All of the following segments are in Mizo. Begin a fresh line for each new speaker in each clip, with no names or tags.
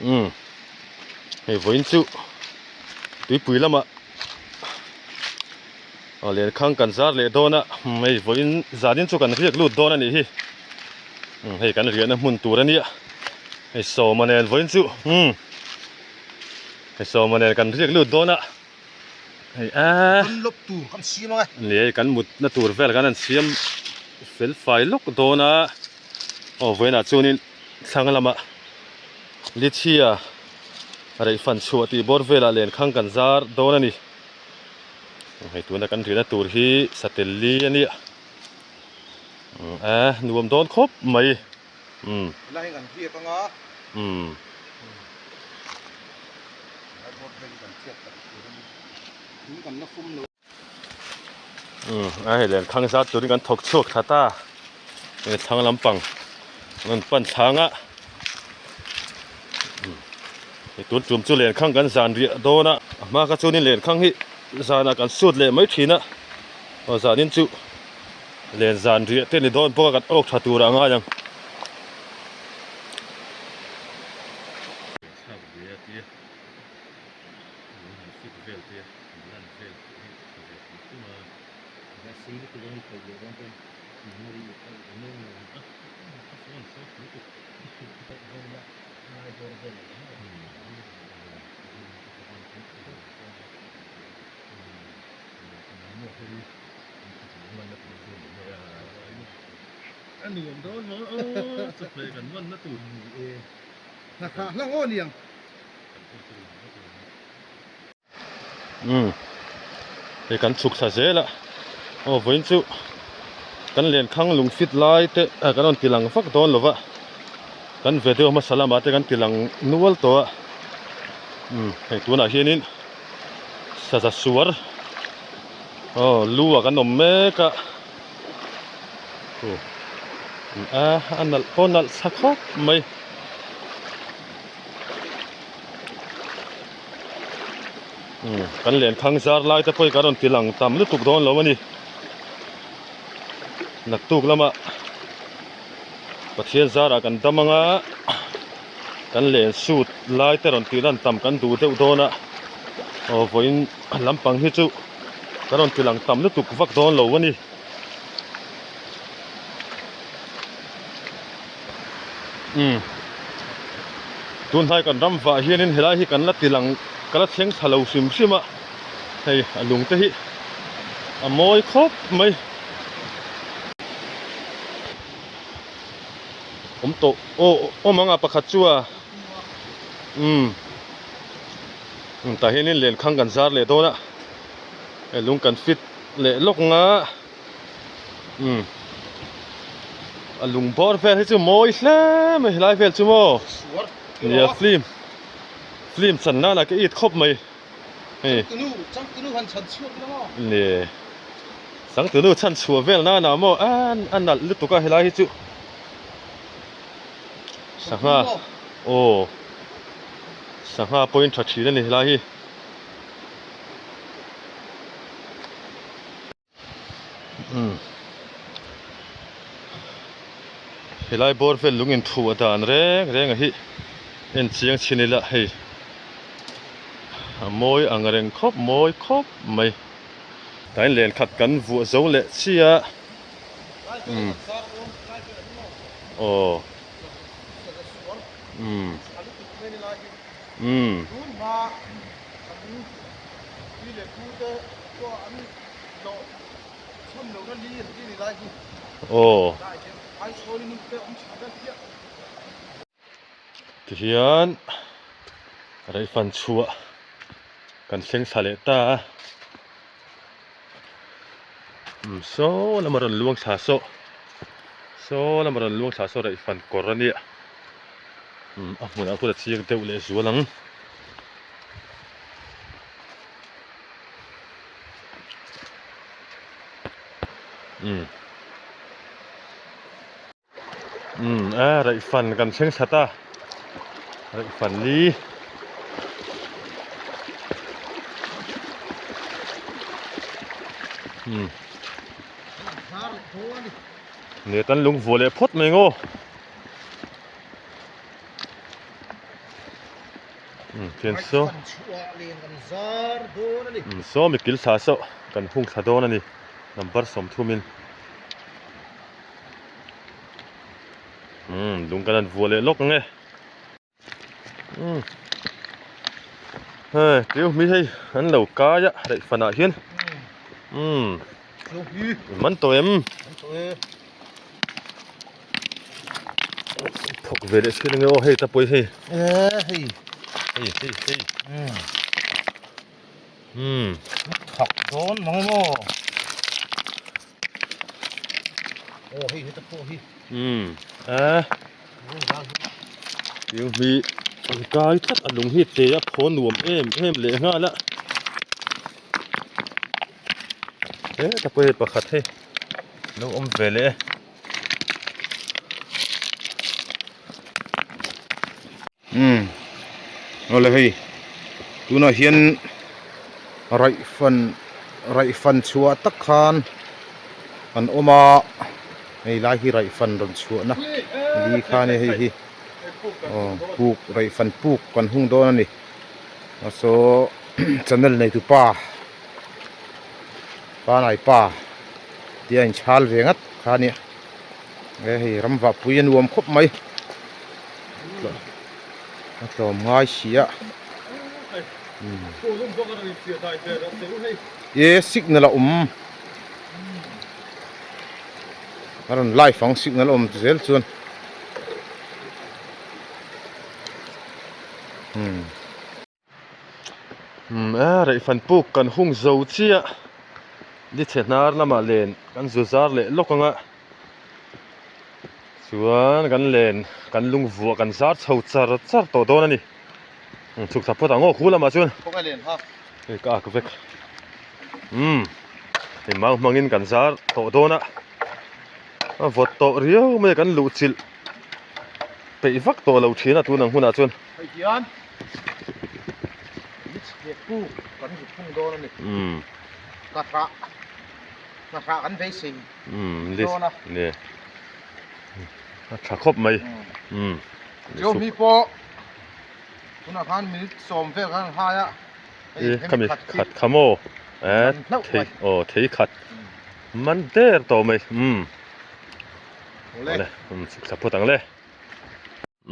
Umm hei vawiin chu tuipui lamah aw lenkhang kan zar leh dawn a hei vawiin zanin chu kan riak lut dawn a nih hi umm hei kan riahna hmun tur a nia hei sawma nen vawiin chu umm hei sawma nen kan riak lut dawn a hei a
lawp tur kan siam ang e
ni hei kan mutna tur vel kan han siam fel fai lawk dawn a aw vawiinah chuanin thlang lamah Lichhia rei fan chhuah tih bawr velah lenkhang kan zar dawn a ni. Hei tuna kan rihna tur hi satel li a nia. A nuam dawn khawp mai.
Umm. Helai hi kan riak anga.
Umm.
Helai bawr vel hi kan thiat tak tur a ni. Thing kan la fum lo.
A hei lenkhang zat turin kan thawk chhuak thla ta hei thlang lampang an pan thlang a hei tun tum chu lenkhang kan zan riah dawn a a hma kha chuanin lenkhang hi zanah kan sut leh mai thin a aw zanin chu len zan riah te a ni dawn bawk a kan awk tha turah a ngai ang. Umm hei kan chhuk thla zel a aw vawiin chu kan lenkhang lung fit lai te kan rawn ti lang vak dawn lo va kan video hmasa lamah te kan ti lang nual tawh a umm hei tunah hianin saza suar aw lu ah kan awm mek a a a nalh pawh a nalh thla khawp mai. Kan lenkhang zar lai te pawh hi kan rawn ti lang tam lutuk dawn lo a ni naktuk lamah Pathian zarah kan dam anga kan len sut lai te rawn tih lan tam kan duh deuh dawn a aw vawiin lampang hi chu kan rawn ti lang tam lutuk vak dawn lo a ni. Umm tunhnai kan ram vah hianin helai hi kan la ti lang ka la thleng thla lo hrim hrim a hei a lung te hi a mawi khawp mai awm tawh aw awm ang a pakhat chu a umm tah hianin lenkhang kan zar leh dawn a hei lung kan fit leh lawk ang a. Umm a lung bawr vel hi chu mawi hle mai helai vel chu maw nia film film chan nan ah ka it khawp mai hei ni changtunu chhan chhuah vel nan ah maw a nalh lutuk a helai hi chu sangha aw sangha pawhin tha thin a ni helai hi. Umm helai bawr vel lung in thuah dan reng reng a hi en chiang chhin ila hei a mawi ang reng khawp mawi khawp mai tain len khat kan vuah zo leh chiah umm aw umm umm. Aw tihian reifan chhuah kan thleng thla leh ta a umm saw lama rawn luang thla saw saw lama rawn luang thla saw reifan kawr a nia umm a hmunah khuan a chiang deuh leh zual ang. Umm umm a raih fan kan thleng thla ta raih fan li umm. Net an lung vuah leh phawt mai ngaw. Umm thian saw. Umm saw mi kil thla saw kan hung thla dawn a ni number 30 in. Umm lung kan han vuah leh lawk ang e. Umm hei tiu mi hei an lo kai a reih fan ah hian umm man tawh em thawk ve leh thin ange aw hei ta pawh hi hei hei hei hei umm
thawk dawn mang maw aw hei heta pawh hi
umm a Tiang hi an kai tlat a lung hi te a phaw nuam em em leh nghal a heta pawh hei pakhat hei lo awm ve leh e.
Umm awle hei tunah hian raih fan raih fan chhuah tak khan an awm a hei lai hi raih fan rawn chhuahna li kha a ni hei hi aw puk raih fan puk kan hung dawn a ni a saw channel nei tu pa panai pa tih a inchhal ve ngat kha a nia e hei ram vahpui a nuam khawp mai. A tlawm ngai si a e signal a awm a rawn live ang signal a awm zel chuan umm.
Umm a rei fan puk kan hung zo chiah ni chhe hnar lamah len kan zu zar leh lawk ang a chuan kan len kan lung vuah kan zar chho char char tawh dawn a ni chhuk thla phawt ang aw khu lamah chuan hei ka ak vek umm hei mau hmangin kan zar tawh dawn a a vawt tawh riau mai a kan luh chilh peih vak tawh lo thin a tun ang hunah chuan.
Hei hian ni chhe puk kan zut thung dawn a ni. Ka hrah ka hrah kan beisei dawn a.
Ni a tha khawp mai.
Chu mi pawh tunah khan minute sawm vel khan an hai a.
E khami khat kha maw e thei aw thei khat man der tawh mai. Awle chhuk thla phawt ang le.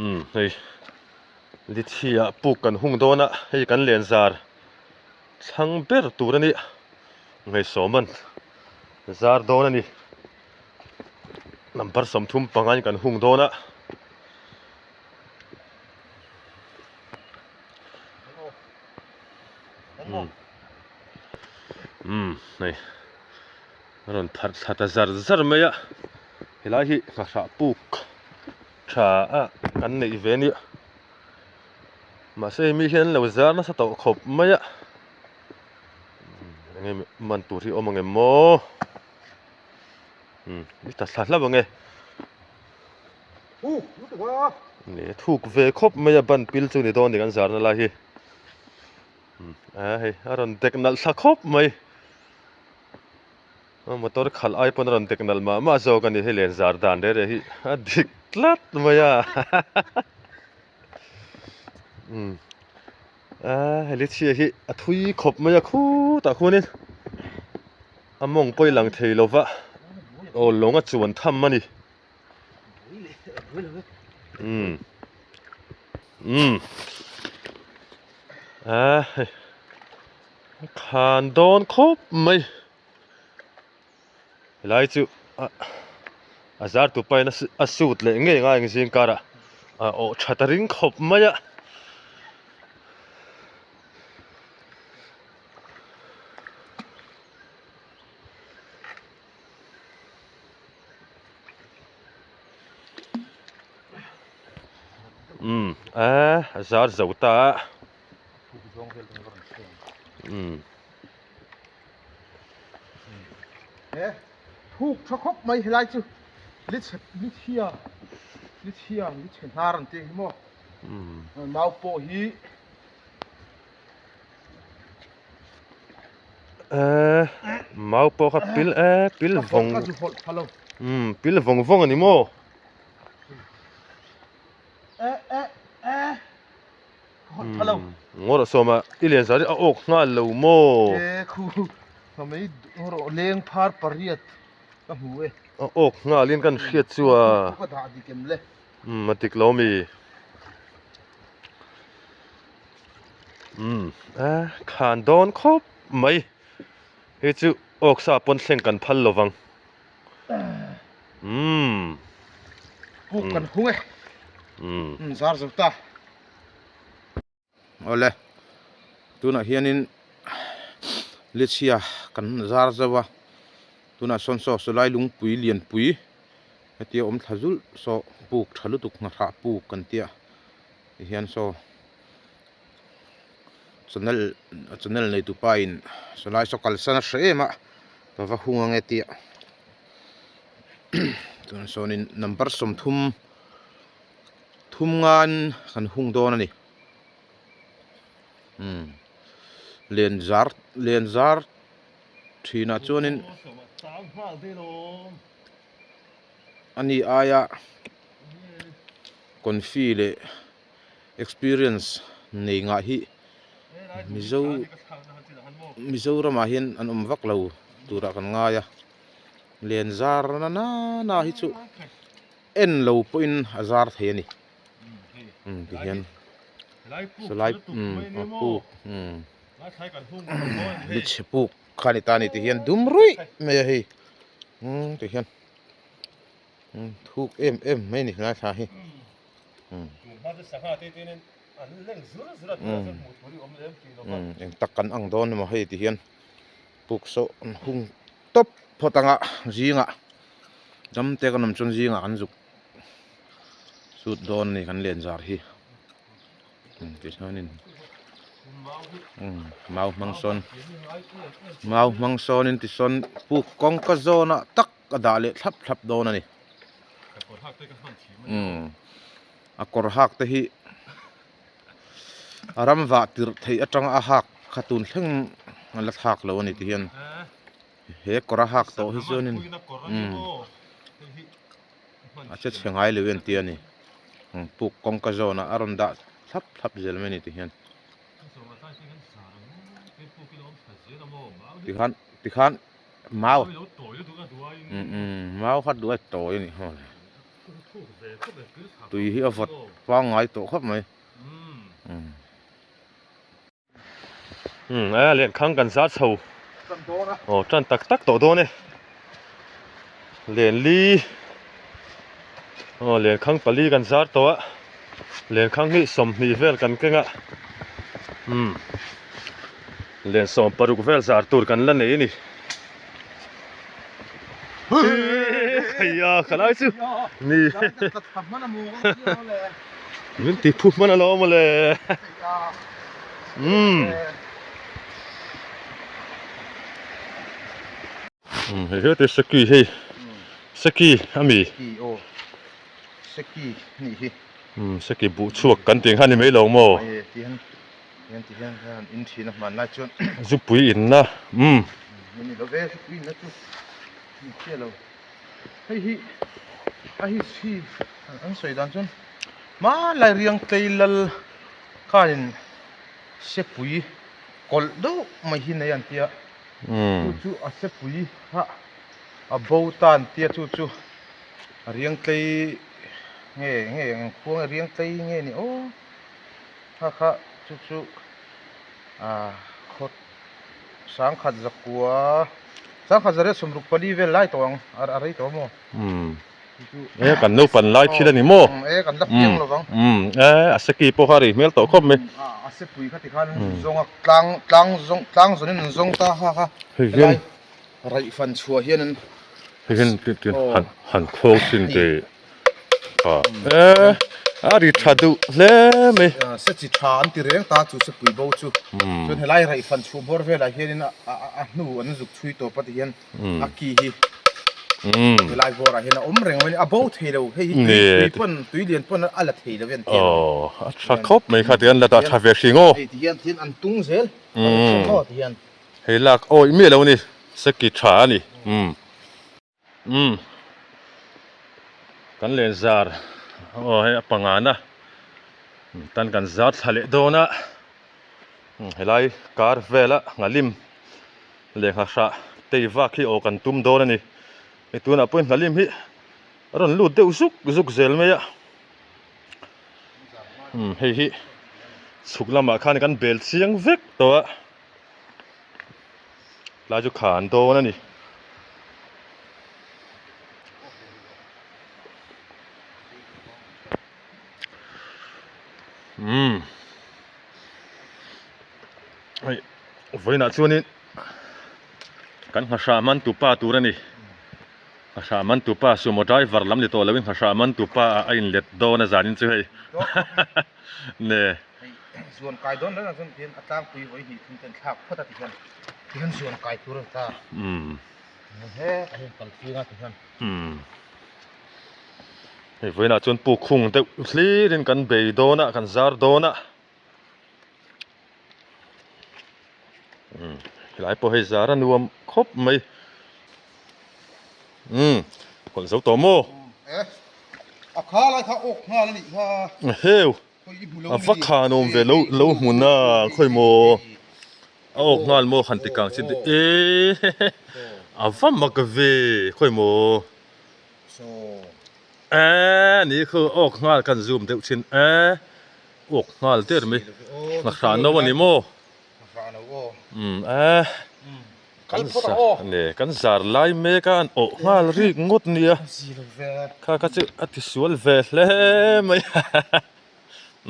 Umm hei lithia puk kan hung dawn a hei kan len zar thlang ber tur a ni ngaihsawm an zar dawn a ni number 35 in kan hung dawn a. Umm umm hei a rawn pharh thla ta zar zar mai a helai hi nghahrah puk. Tha a kan neih ve nia mahse mi hian an lo zar nasa tawh khawp mai a eng nge man tur hi awm ang em maw umm i ta thla hlauh ang e ni thuk ve khawp mai a ban pil chu ni dawn a ni kan zar na lai hi umm a hei a rawn dek nalh thla khawp mai. Motor khalh ai pawn a rawn tek nalh mah mah zawk a ni hei len zar dan reh reh hi a dik tlat mai a umm a heli chhia hi a thui khawp mai a khutah khuanin a mawng pawh i lang thei lo va aw lawng a chuan tham a ni umm umm a hei. Khan dawn khawp mai helai chu a zar tu pain a suit leh ngei ngai ang zing karah a awh that a ring khawp mai a. Umm a zar zo ta a. Umm.
He thuk tha khawp mai helai chu li chhe li chhia li chhia li chhe hnar an tih hi maw mau pawh hi
eh mau pawh kha pil eh pil vawng
ka zu hawlh pha lo.
Umm pil vawng vawng a ni maw?
E e e ka hawt tha lo.
Ngaw rawh sawma i lian zar hi a awk nghal lo maw?
E khu ka mei rawh leng phar pariat ka hmu e.
A awk nghalin kan hriat chu a.
Ka dah dik em le?
Umm a dik lo mi. Umm a khan dawn khawp mai. Hei chu awk sa pawn thleng kan phal lo vang. Umm.
Puk kan hung e. Umm. Zar zo ta. Awle. Tunah hianin Lichhia kan zar zo a. Tunah sawn saw sawlai lungpui lianpui hetia awm thla zulh saw puk tha lutuk nghahrah puk kan tia tihian saw channel channel neitu pa in sawlai saw kalsan a hre em a ka va hung ange tia chuan sawnin number 30 thum ngan kan hung dawn a ni umm len zar len zar thinah chuanin ani aia confi leh experience nei ngah hi Mizo Mizoramah hian an awm vak lo turah kan ngai a len zar na na hi chu en lo pawhin a zar thei a ni umm ti hian salai umm a puk umm ni chhe puk kha ni ta a ni ti hian dum ruih mai a hei umm ti hian umm thuk em em mai a ni helai thla hi. Eng tak kan ang dawn emaw hei ti hian puk sawh an hung tawp phawt anga zingah dam te kan awm chuan zingah kan zuk sut dawn a ni kan len zar hi tichuanin mau hmang sawn mau hmang sawnin tisawn puk kawngka zawnah tak a dah leh thlap thlap dawn a ni. Umm a kawr hak te hi a ram vah tirh theih atanga a hak kha tun thleng a la thlak lo a ni ti hian he kawr a hak tawh hi chuanin umm a che chhe ngai lo en tia ni puk kawngka zawnah a rawn dah thlap thlap zel mai a ni ti hian tikhan tikhan. Mau mau kha duai tawi a nih hmel tui hi a vawt pangngai tawh khawp mai
umm a lehkhang kan zar chho aw tan tak tak tawh dawn e lenli aw lenkhang pali kan zar tawh a lenkhang hi 20 vel kan keng a umm. Len 16 vel zar tur kan la nei a ni. Khaia ka lai chu ni. Min ti phu hman alawm mawle. Umm. Umm hei hete seki hei. Seki ami.
Seki aw. Seki ni hi.
Umm seki buh chhuak kan tih ang kha ni mai lo maw.
Aye ti hian Hian ti hian hian in thin a hman lai chuan
Zupui inna umm.
Ni lo ve zupui inna chu ni chiah lo. Hei hi a hi hi an sawi dan chuan hmanlai riang tlei lal khanin sepui kawlh deuh mai hi nei an tia. Chu chu a sepui kha a bo ta an tia chu chu a riang tlei nge nge eng khua nge riang tlei nge ni aw. Kha kha chu chu ah khawt sangkhat zakua sangkhat zariat sawmruk pali vel lai tawh ang a rei tawh maw
umm e kan naupan lai thil a ni maw
e kan la piang lo vang
umm e a seki pawh kha a rei hmel tawh khawp mai
a sepui kha tikhan zawng a tlang tlang zawng tlang zawnin an zawng ta kha kha
hei hian
raih fan chhuah hian an
hei hian han han khawng chin te E a ri tha duh hle mai.
Se chi tha an ti reng ta chu sepui bo chu. Chuan helai raih fan chhuh bawr velah hianin a hnu an zuk chhui tawp a ti hian a ki hi helai bawrah hian a awm reng mai a ni. A bo thei lo hei hi tui pawn tui lian pawn a la thei lo a ni ti a.
Aw a tha khawp mai kha tihian la dah tha ve hring aw.
Hei ti hian tin an tung zel a ti hian.
Hei lak awih miah lo a ni seki tha a ni. Umm. Kan len zar aw hei a pangana tan kan zar thla leh dawn a helai kar vela nghalim leh nghahrah tei vak hi aw kan tum dawn a ni hei tunah pawhin nghalim hi a rawn lut deuh zuk zuk zel mai a hei hi chhuk lamah khan kan bel chiang vek tawh a. Tlai chu kha an dawn a ni. Umm hei vawiinah chuanin kan nghahrah man tupa tur a ni. Nghahrah man tupa sumo driver lam ni tawh loin nghahrah man tupa ah a inlet dawn a zanin chu hei ne.
Hei zuan kai dawn reng ah chuan tihian a tlangpui vawi hnih thum ten thlak phawt a tihian tihian zuan kai tur a ni ta.
Umm.
He a hian kal fing a tihian.
Umm. Hei vawiinah chuan puk khung deuh hlirin kan bei dawn a kan zar dawn a. Umm helai pawh hei zar a nuam khawp mai. Umm kawlh zo tawh maw?
E a kha lai kha awk nghal a nih kha.
Heu. A va khan awm ve lo lo hmun a khawi maw a awk nghal maw han ti kang chin te e a va mak ve khawi maw e ni khu awk nghal kan zoom deuh thin e awk nghal der mai nghahrah no a ni maw umm e Kan zar lai mek a an awh nghal rik ngawt nia kha kha chu a ti sual ve hle mai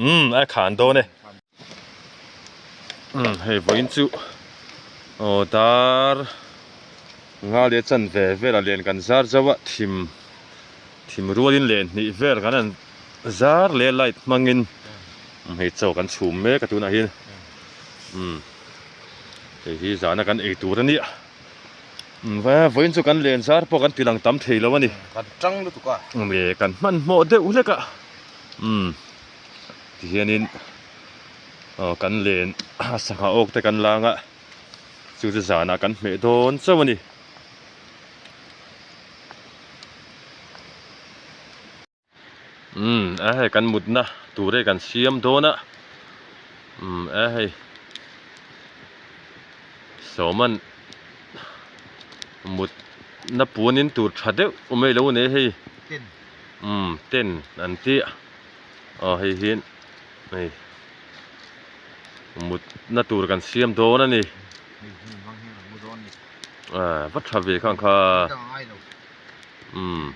umm a khan dawn e umm hei vawiin chu aw dar nga leh chanve velah lian kan zar zauh a thim thim rualin leh hnih vel kan han zar leh light hmangin hei chaw kan chhum mek a tunah hian umm. Hei hi zana kan ei tur a nia. Vawiin chu kan len zar pawh kan ti lang tam thei lo a ni.
Kan tang lutuk a.
Nge kan hmanhmawh deuh hlek a. Umm tihianin aw kan len sangha awk te kan lang a chu chu zanah kan hmeh dawn chauh a ni. Umm a hei kan mutna tur hi kan siam dawn a umm a hei sawman mutna puanin tur tha deuh awm ei lo a ni hei umm tent an tih aw hei hi hei mutna tur kan siam dawn a ni ah va tha ve khang kha umm.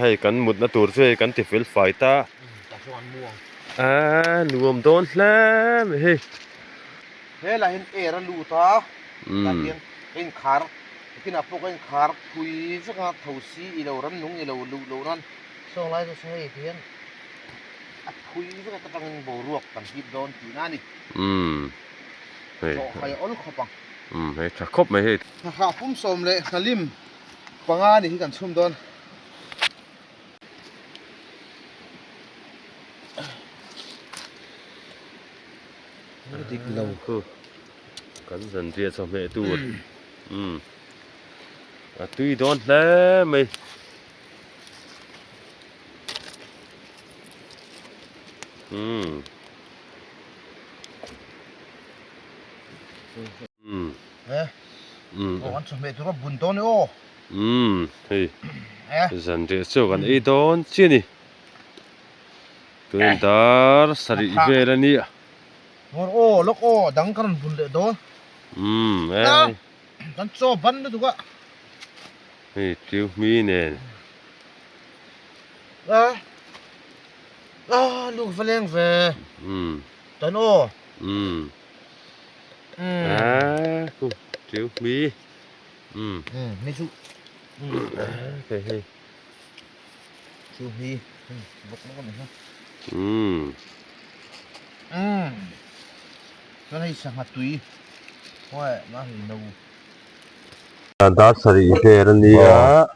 Hei kan mutna tur chu hei kan ti fel fai ta a nuam dawn hle mai hei.
He lah hian air a lut a tah hian ka inkhar kinah pawh ka inkhar phui vek a tho si i lo rannung i lo luh loh nan saw lai chu hei ti hian a phui vek a ta tangin boruak kan hip dawn tihna a ni. Hlawh hai awl khawp ang.
Hei tha khawp mai hei.
Hnahah pumsawm leh hnalim. Panga ni hi kan chhum dawn.
Dik lo khu kan zan riah chawhmeh tur umm a tui dawn hle mai. Umm umm.
Umm aw an chawhmeh tur a bun dawn e aw.
Umm hei zan riah chu kan ei dawn chiah a ni. Tun dar sarih vel a nia.
Ngawr aw lawk aw dang ka rawn bun leh dawn.
Umm e.
Kan chaw ban lutuk a.
Hei tiu hmi nen.
A a luk va leng ve.
Umm.
Tan aw.
Umm. A khu tiu hmi.
Umm. Umm hei chu.
Hei hei.
Tiu hmi. Bawk bawk a ni ha.
Umm.
Umm. Chuan hei sangha tui khawngaih mah hei no.
Dar sarih vel a nia.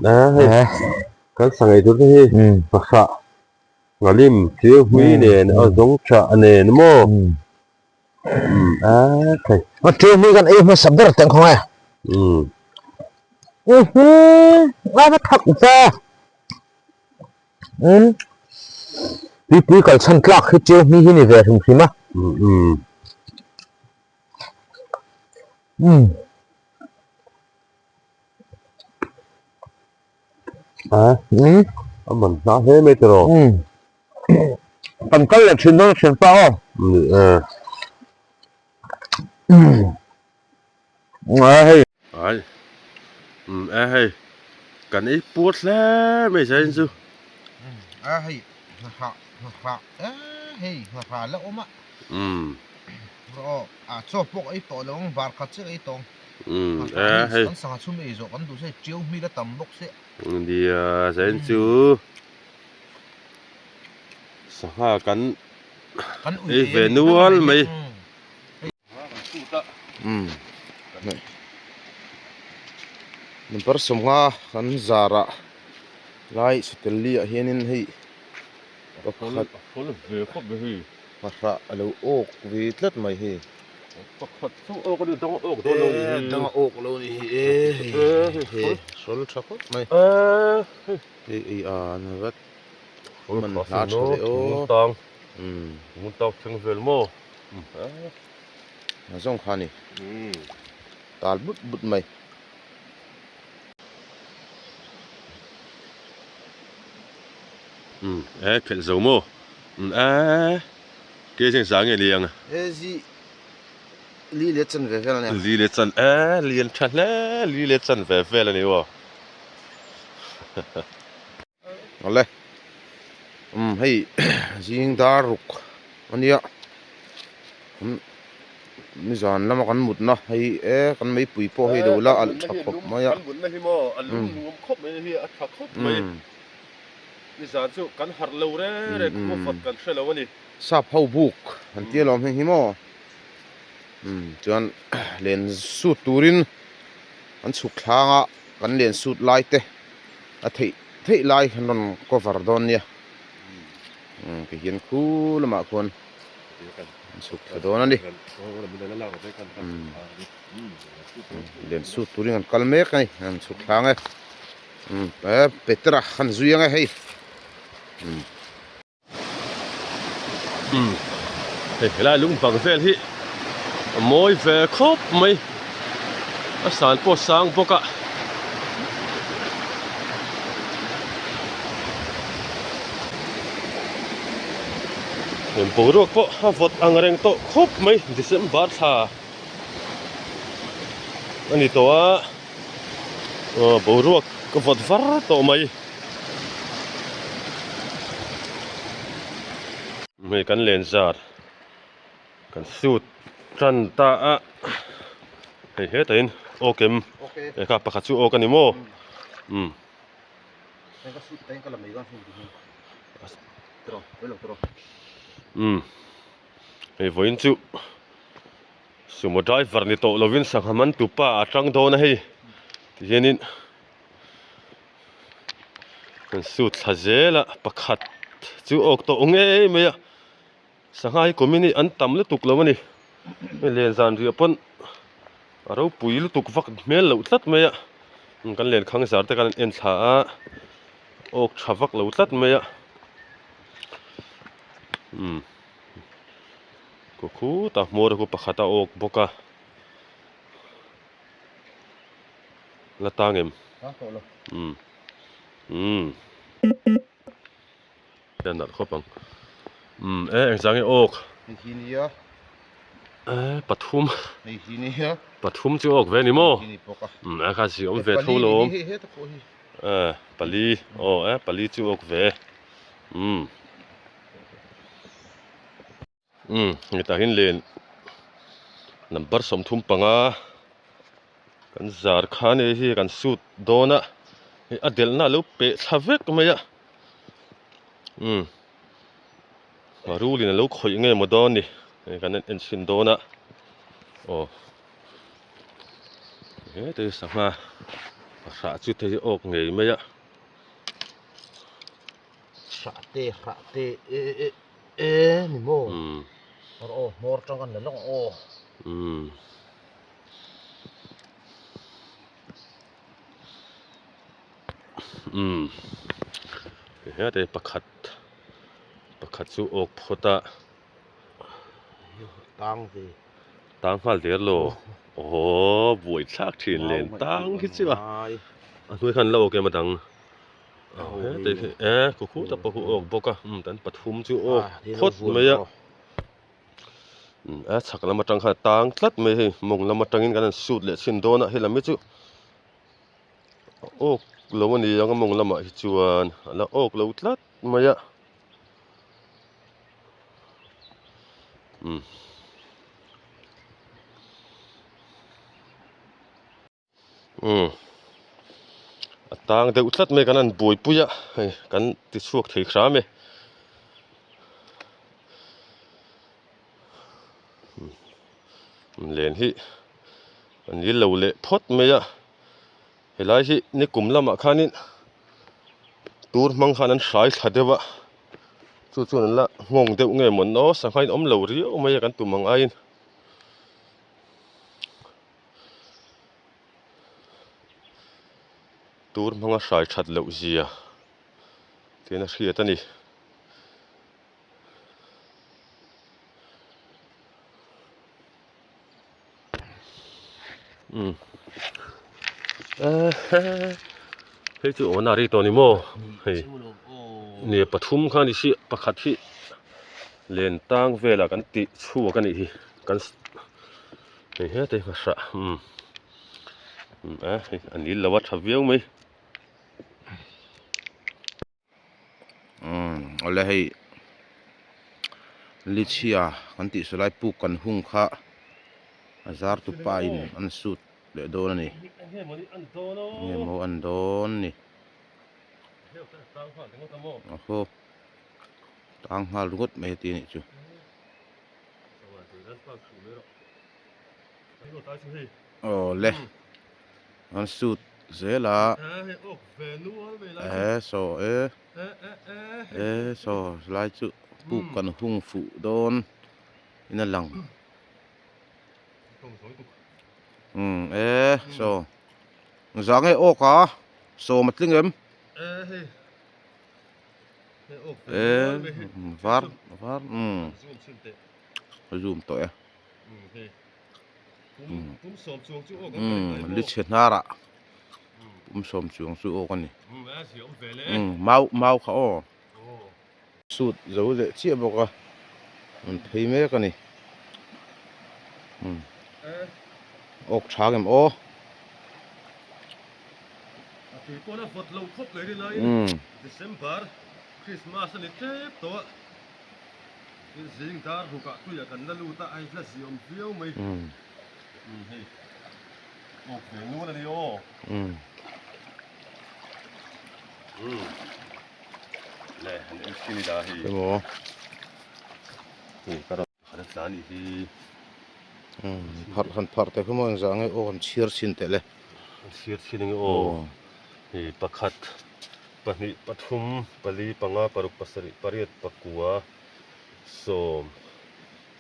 A hei kan sangha ei tur te hi fahrah ngalim thil hui nen a zawng tha nen maw a thei.
A thil hui kan ei hmasa ber teh ang khawngaih. A va thak ve. Umm tuipui kal chhan tlak hi chiu hmi hi ni ve hrim hrim a. Umm.
A umm a man hna hle mai tiraw.
Umm kan kal leh thin dawn hriat pa aw. Umm a hei.
Ai umm e hei kan ei puar hle mai zai in chu.
Umm a hei nghahrah nghahrah e hei nghahrah la awm a.
Umm.
Rawh a chaw pawh ka ei tawh lo ang bar khat chiah ka ei tawh ang.
Umm e hei.
Kan sangha chhum ei zawh kan duh se tiau hmil a tam bawk se.
Nia zai in chu sangha kan ei ve nual mai.
Umm number 50 kan zarah lai satel li ah hianin hei pakhat pahrah a lo awk ve tlat mai hei dang a awk lo ni hi e hei sawl tha khawp mai hei ei a na vat man hla tha ve aw A zawng kha a ni. Tal but but mai.
Umm e khelh zo maw? Umm e ke zeng za nge liang?
E zi li leh chan ve vel a nia.
Li leh chan e lian tha hle li leh chan ve vel a ni aw.
Awle umm hei zing dar ruk a nia umm nizan lama kan mutna hei e kan meipui pawh hei lo la alh tha khawp mai a
kan mutna hi maw a lum nuam khawp mai hi a tha khawp mai nizan chu kan harh lo reng reng khua fat kan hre lo a ni
sap ho buk an tia lawm heng hi maw umm chuan len sut turin an chhuk thlang a kan len sut lai te. A theih theih lai an rawn cover dawn nia ti hian khu lamah khuan an chhuk thla dawn a ni len sut turin an kal mek a ni an chhuk thlang e Petera an zui ang e hei.
Umm hei helai lung bang vel hi a mawi ve khawp mai a san pawh a sang bawk a. Heng boruak pawh a vawt ang reng tawh khawp mai December thla a ni tawh a aw boruak a vawt var tawh mai. Hei kan len zar kan suit tan ta a hei hetah in awk em hei kha pakhat chu awk a ni maw umm. Umm hei vawiin chu sumo driver ni tawh lovin sangha man tupa a tang dawn a hei tihianin. Kan suit thla zel a pakhat chu awk tawh ngei mai a sangha hi kumin hi an tam lutuk lo a ni hei len zan riah pawn a ropui lutuk vak hmel loh tlat mai a kan len khang zar te khan an en thla a awk tha vak lo tlat mai a umm kaw khutah hmawr khu pakhat a awk bawk a. La tang em?
Tang tawh lo.
Umm. Umm. Hian nalh khawp ang. Umm e engzah nge awk?
Hei hi nia.
E pathum.
Hei hi nia.
Pathum chu awk ve ni maw?
Hei hi ni bawk a.
Umm a kha si awm ve tho lo.
Hei heta pawh hi.
E pali aw e pali chu awk ve. Umm. Umm hetah hian len number 35 kan zar kha a ni hi kan suit dawn a hei a delhna a lo peh thla vek mai a umm Rulin a lo khawih nge maw dawn ni hei kan en chhin dawn a aw hete sangha hrah chu te hi awk ngei mai a.
Hrah te hrah te e e e ni maw aw hmawr tang kan la lawk ang aw.
Umm hete pakhat pakhat chu awk phawt a
tang ve
tang nghal der lo aw buai thlak thin len tang hi chu a a hnuai khan la awk em a dang hete khi e khu khu tak pawh khu awk bawk a umm tan pathum chu awk phawt mai a a chhak lam atang khan a tang tlat mai hei mawng lam atangin kan han sut leh chhin dawn a helam hi chu a awk lo a ni ang a mawng lamah hi chuan a la awk lo tlat mai a umm. Umm a tang deuh tlat mai kan han buaipui a hei kan ti chhuak thei hram e umm len hi an nil lo leh phawt mai a helai hi nikum lamah khanin tur hmang khan an hrai thla deuh a chu chuan an la nghawng deuh nge maw ni aw sangha in awm lo riau mai a kan tum ang aiin. Tur hmanga hrai that loh zia tiin a hriat a ni. Umm hei chu awna ri tawh a ni maw hei nia pathum kha a ni si pakhat hi len tang velah kan tih chhuak a nih hi kan. Hei hete hi hrah umm umm a hei a nil lo a tha viau mai.
Umm awle hei lichhia kan tih saw lai puk kan hung kha a zar tu pa in an sut leh dawn a ni enge maw an dawn ni aw tang nghal ringawt mai a ti a nih chu. Awle an suit zel a e saw e e saw lai chu puk kan hung fuh dawn in a lang umm e saw za nge awk a sawm a tling em. E var var umm zoom tawh e umm li chhe hnarah pum sawm chuang chu awk a ni umm mau mau kha aw suit zo leh chiah bawk a an phei mek a ni umm awk tha ngem aw.
A tui pawn a vawt lo khawp mai rin aiin December Christmas a ni tlep tawh a, tin zing dar rukah tuiah kan la lut a, a hla zia awm viau mai. Umm hei awk ve nual a ni aw. Umm le han en chhin ila hei.
Emaw.
Hei ka rawn khat a tla a nih hi.
Umm pharh han pharh teh kha maw engzah nge aw han chhiar chhin teh le.
Chhiar chhin enge aw hei pakhat pahnih pathum pali panga paruk pasarih pariat pakua sawm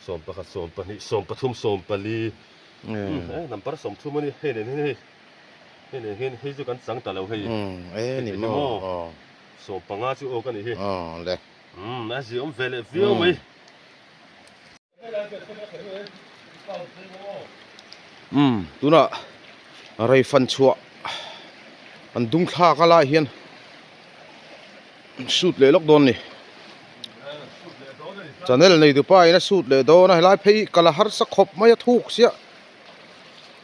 sawm pakhat sawm pahnih sawm pathum sawm pali e number sawmthum a ni hei nen hian hei hei nen hian hei chu kan chang ta lo hei
e ni maw
sawm panga chu aw ka nih hi
le
umm a ziah awm ve leh viau mai.
Umm tunah rei fan chhuah an dung thlak a lai hian an shoot leh lawk dawn a ni channel nei tu pa in a shoot leh dawn a helai phei kal a harsa khawp mai a thuk chiah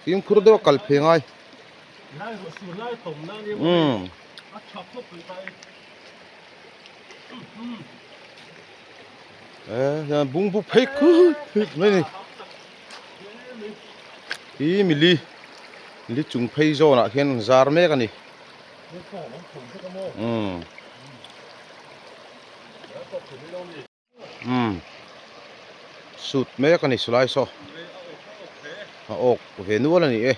fimkhur deuh a kal phei ngai umm. E bungbu phei khut khut mai ni hi mili li chung phei zawnah khian an zar mek a ni umm. Umm sut mek a ni silai saw a awk ve nual a ni e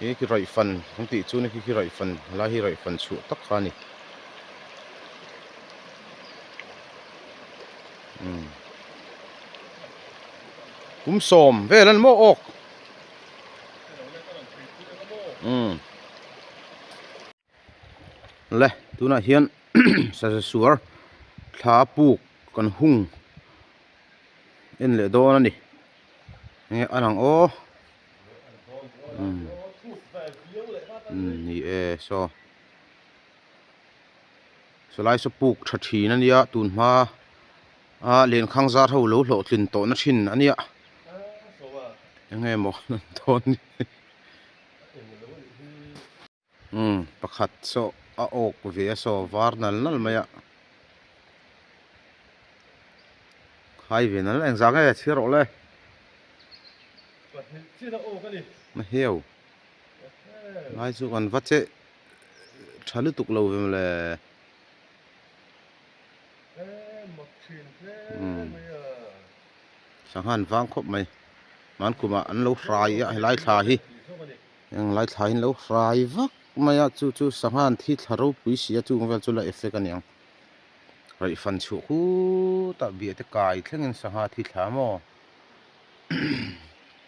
ih khi raih fan kan tih chu ni khi khi raih fan helai hi raih fan chhuah tak kha a ni umm kum sawm vel an maw awk umm. Le tunah hian saza suar thla puk kan hung en leh dawn a ni enge a lang aw umm ni e saw sawlai saw puk tha thin a nia tun hma a lenkhang zar ho lo hlawhtlin tawhna thin a nia enge maw an dawn ni. Umm pakhat saw a awk ve a saw var nal nal mai a khai ve nal engzah nge chhiar rawh le na heu lai chu kan va che tha lutuk lo ve mawle umm sangha an vang khawp mai hmankum ah an lo hrai a helai thla hi. Eng lai thla in lo hrai vak mai a chu chu sangha an thi thla ropui si a chung vel chu la effect a niang raih fan chhuah khutah bia te kai thlengin sangha thi thla maw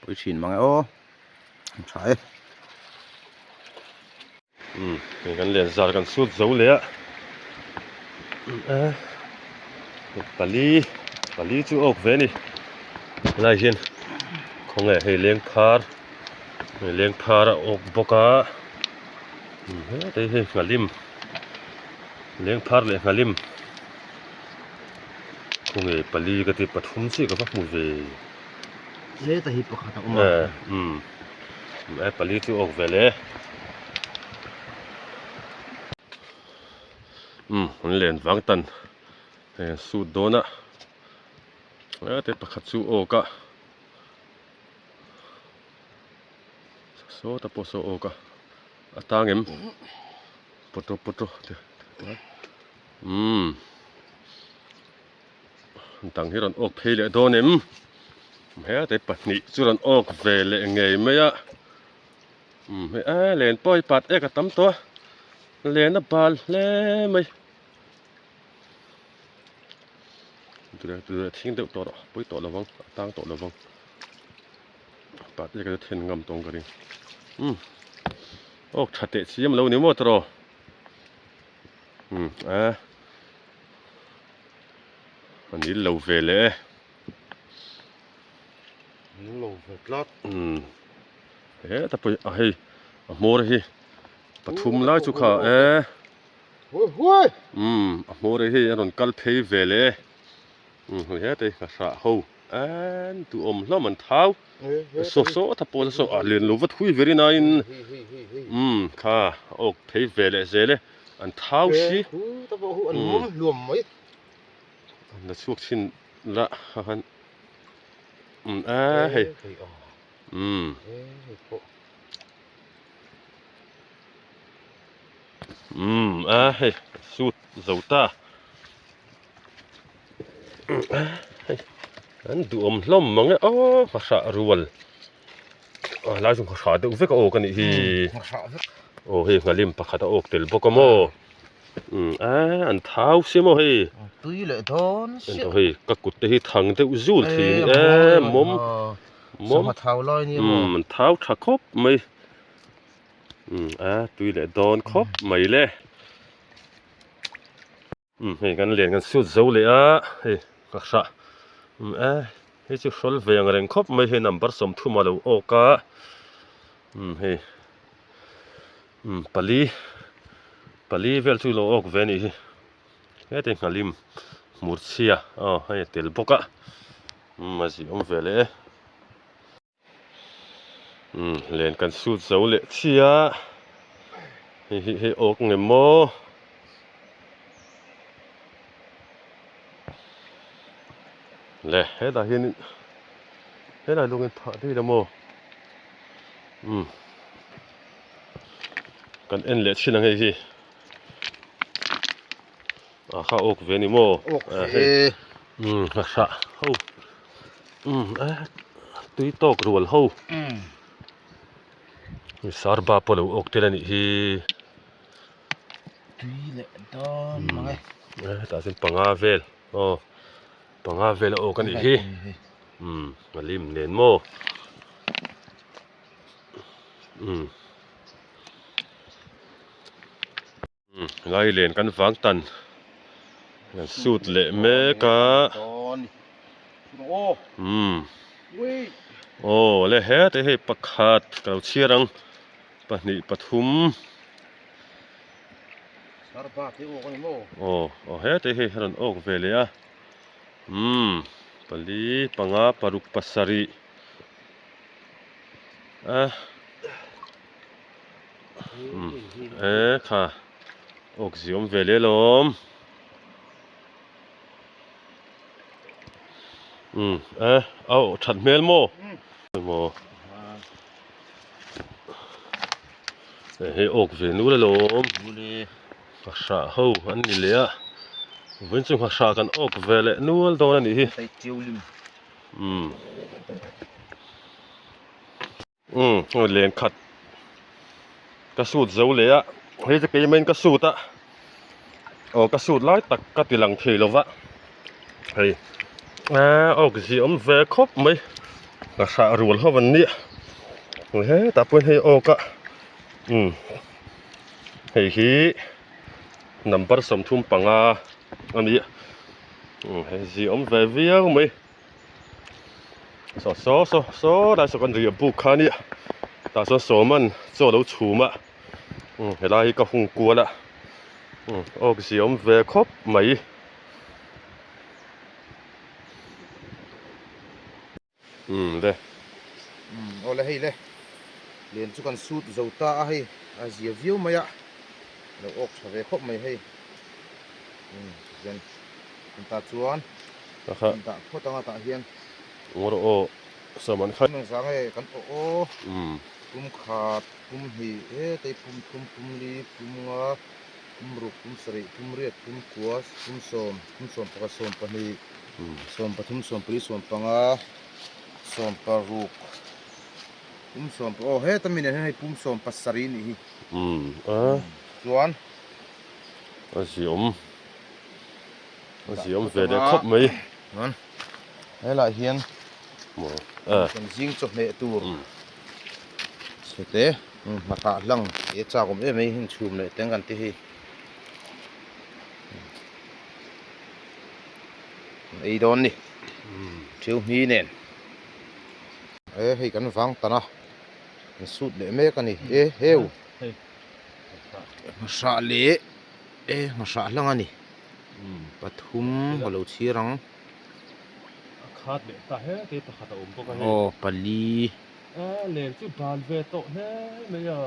pawi thin mang e aw an tha e.
Umm hei kan len zar kan sut zo leh a pali pali chu a awk ve a ni helai hian khawnge hei leng phar. Hei leng phar a awk bawk a hetah hi nghalim leng phar leh nghalim khawnge pali ka ti pathum chiah ka va hmu ve
hetah hi pakhat a awm a
umm e pali chu a awk ve le umm an len vang tan hei an sut dawn a hetah pakhat chu a awk a. Sawta pawh saw awk a a tang em pawtro pawtro te umm dang hi rawn awk phei leh dawn em hete pahnih chu rawn awk ve leh ngei mai a umm hei a len pawh hi pat ek a tam tawh a len a bal hle mai. Thing deuh tawh rawh pawi tawh lovang a tang tawh lovang pahte ka chu then ngam tawng ka ring umm awk tha teh chiam lo ni maw tawh umm a a nil lo ve leh e
nil lo ve tlat
umm heta pawh a hei a hmawr hi pathum lai chu kha e. Umm a hmawr hi a rawn kal phei ve leh e umm hei hete hi hrah ho an duhawm hlawm an thau saw saw ta pawh saw a lian lo va thui ve rin aiin umm kha a awk phei ve leh zel e an thau si umm la chhuak chhin la kha khan umm a hei umm. Umm a hei sut zo ta hei an duhawm hlawm mang e aw nghahrah rual a lai chu nghahrah deuh vek a awk a nih hi aw hei nghalim pakhat a awk tel bawk a maw umm a an thau sia maw hei
tui leh dawn
sia hei ka kut te hi thang deuh zul thin e mawm mawm umm an thau tha khawp mai. Umm a tui leh dawn khawp mai le umm hei kan len kan sut zo leh a hei ka hrah umm a hei chu hrawl ve ang reng khawp mai hei number 30 a lo awk a umm hei umm pali pali vel chu lo awk ve a nih hi heti nghalim hmur chhia aw hei a tel bawk a umm a zih awm ve leh e. Umm len kan sut zo leh chiah a hei hi hei awk nge maw le hetah hianin helai lawngin phah daih la maw umm kan en leh thin ang hei hi a kha awk ve a ni maw
awk ve.
Umm nghahrah ho umm eh tui tawk rual ho sarba pawh a lo awk tel a nih hi.
Tui leh dawn mang e.
Eh hetah chuan panga vel aw panga vel a awk a nih hi umm a lim nen maw umm. Lai len kan vang tan kan sut leh mek a umm aw le hete hei pakhat ka lo chhiar ang pahnih pathum aw aw hete hei a rawn awk ve leh a umm pali panga paruk pasarih a. E kha awk ziawm ve leh alawm umm e a awh that hmel maw maw hei awk ve nul alawm nghahrah ho an ni leh a vawiin chu nghahrah kan awk ve leh nual dawn a nih hi umm. Umm len khat ka sut zo leh a hei chu keimah in ka sut a aw ka sut lai tak ka ti lang thei lova hei eee awk zia awm ve khawp mai ka hrah rual ho an nia hetah pawh hian hei awk a umm hei hi number 35 a ni a umm hei zia awm ve viau mai. Saw saw saw saw lai saw kan riah buk kha ania tah chuan sawman chaw alo chhum a umm helai hi ka hung kual a umm awk zia awm ve khawp mai. Umm le.
Umm awle hei le len chu kan sut zo ta a hei a zia viau mai a lo awk tha ve khawp mai hei umm tichuan tah chuan. Kan dah phawt anga tah hian.
Ngawr aw sam an khat.
Eng zang nge kan aw aw. Pum khat, pum hnih, hetei pum thum, pum li, pum nga, pum ruk, pum sarih, pum riat, pum kua, pum sawm, pum sawm pakhat, 12, 13, 14, 15, 16, pum sawm aw heta mi nen hian hei pum sawm pasarih nih hi. Chuan.
A ziawm. A ziawm ve leh khawp mai.
Helaiah hian kan zing chawhmeh tur chhete hmathah hlang he chak awm em mai hi chhum leh teng kan ti hei. Ei dawn ni theu hmi nen. E hei kan vang tan a kan sut leh mek a ni e heu hmahrah leh e hmahrah hlang a ni. Pathum ka lo chhir ang.
A khat leh ta he te pakhat a awm bawk a hei.
Aw pali.
A len chu ban ve tawh hle mai a.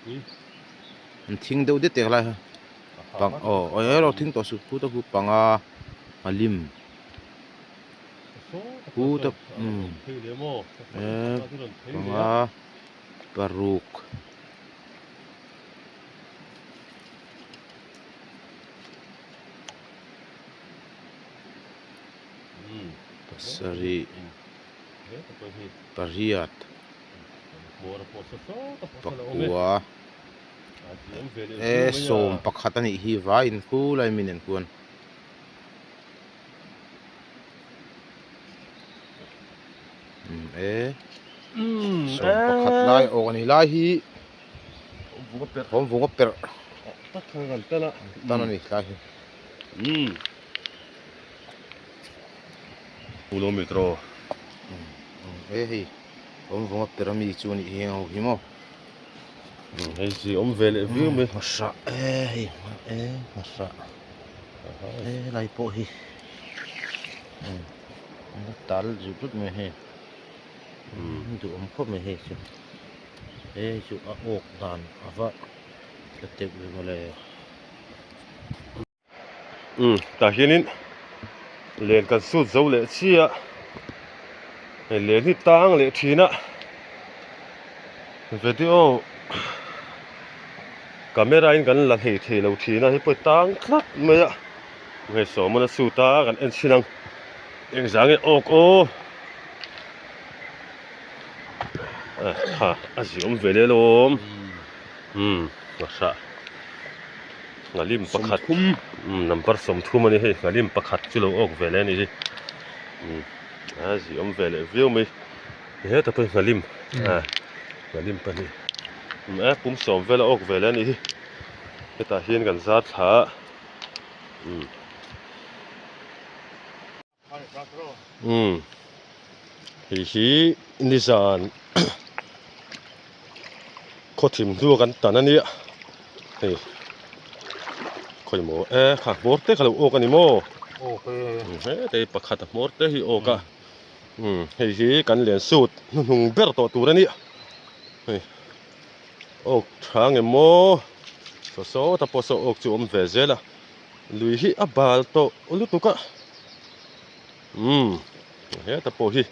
Pui.
An thing deuh det tek lai kha. Pang aw aw ero thing tawh suh khu ta khu panga a lim. Khu ta um e panga paruk. Pasarih pariat pakua e sawm pakhat a nih hi vaiin khulai mi nen khuan. E sawm pakhat lai awk a ni lai hi. Thawm vung a perh tan a ni tlai hi. E hei thawm vung a perh ami chu a nih hi heng ho hi maw.
Hei chi awm ve leh viau mai.
Hmahrah e hei e hmahrah e helai pawh hi a tal zut zut mai hei duhawm khawp mai hei chu. He chu a awk dan a va tla teuh ve mawle.
Umm tah hianin len kan sut zo leh chiah hei len hi tang leh thin a video camera in kan la hlei thei lo thin a hei pawh hi tang tlat mai a. Hei sawmana suit a kan en chhin ang engzah nge awk aw ha a ziawm ve leh alawm umm ngahsah nghalim pakhat umm number 30 a ni hei nghalim pakhat chu lo awk ve leh a ni hi umm a ziawm ve leh viau mai hetah pawh hi nghalim ah nghalim pahnih a pum sawm vel a awk ve leh a ni hi hetah hian kan zar thla a umm umm hei hi nizan khawthim hnua kan tan a nia hei khawi maw e kha hmawr te kha lo awk a ni maw hete hi pakhat a hmawr te hi awk a umm hei hi kan len sut hnuhnung ber tawh tur a nia hei. Awk tha nge maw saw sawta pawh saw awk chu a awm ve zel a lui hi a bal tawh lutuk a umm heta pawh hi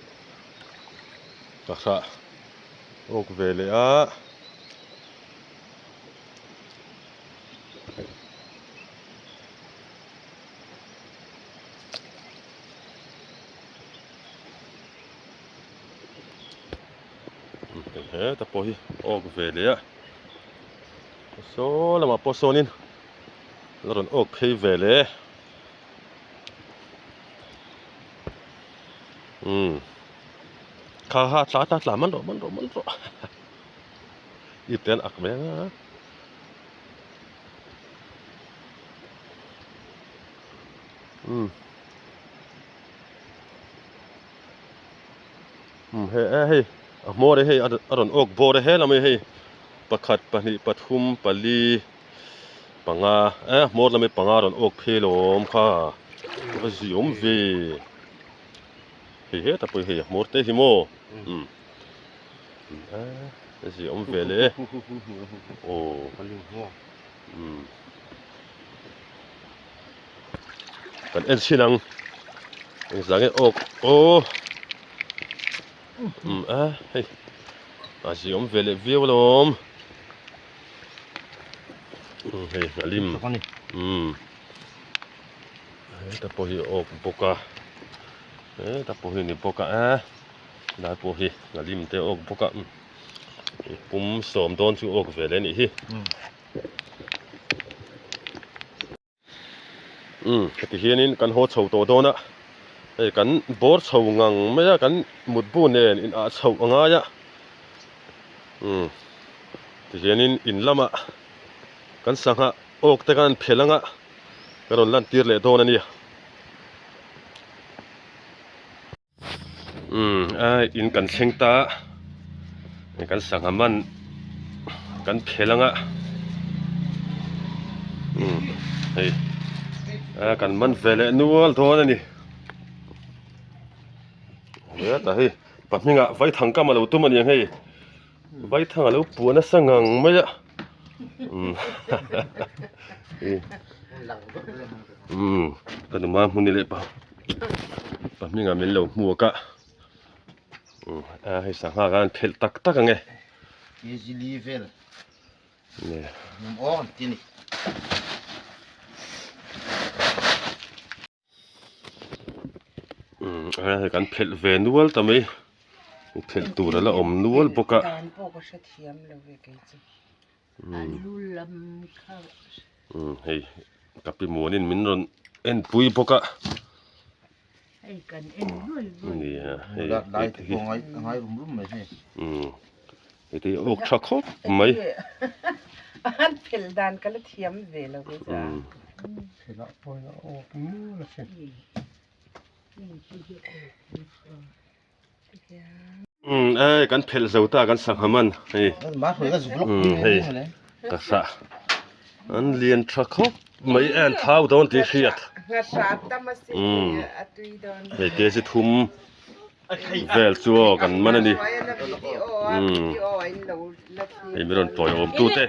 ka hrah awk ve leh a. Heta pawh hi awk ve leh a saw lamah pawh sawnin la rawn awk phei ve leh umm kha kha tla tla tla man rawh man rawh man rawh ip te an ak mai ang a. Umm umm he e hei a hmawr hi hei a rawn awk bawr a helam hi hei pakhat pahnih pathum pali panga e a hmawr lam hi panga a rawn awk phei lawm kha a va zui awm ve hei hetah pawh hi hei a hmawr te hi maw umm a zui awm ve leh e aw umm. Kan en chhin ang engzah nge awk aw um a hei a zi awm ve leh viau alawm um hei a lim um heta pawh hi awk bawk a heta pawh hi ni bawk a e lai pawh hi a lim te awk bawk a pum sawm dawn chu awk ve leh a nih hi. Umm heti hianin kan haw chho tawh dawn a hei kan bawr chho ngang mai a kan mutbu nen in ah chhoh a ngai a umm ti hianin in lamah kan sangha awk te khan phelh anga ka rawn lan tir leh dawn a nia. Umm a in kan thleng ta a kan sangha man kan phel anga umm hei a kan man ve leh nual dawn a ni hetah hei pahnih ah vaithang kam a lo tum a ni ang hei vaithang a lo puah nasa ngang mai a umm umm ka numa hmun ni leh pa. Pahmingah min lo hmuak a a hei sangha khan phelh tak tak ang e
Easily vel ngam aw an ti a ni.
Hei kan phelh ve nual ta mai phelh tur a la awm nual bawk a.
Dan pawh ka hrethiam lo ve kei chu.
Hei ka pi muanin min rawn en pui bawk a nia hei hei te hi awk tha khawp mai
an phel dan ka la thiam ve lo ve cha
Umm ei kan phelh zo ta kan sangha man hei umm hei ka hrah an lian tha khawp mai e an thau dawn tih hriat umm hei kg thum vel chu aw kan man a ni umm hei min rawn tawiawm tu te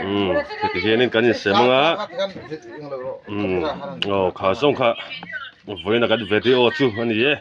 umm heti hianin kan insem anga umm aw kha zawng kha vawiin a kan video chu a ni e.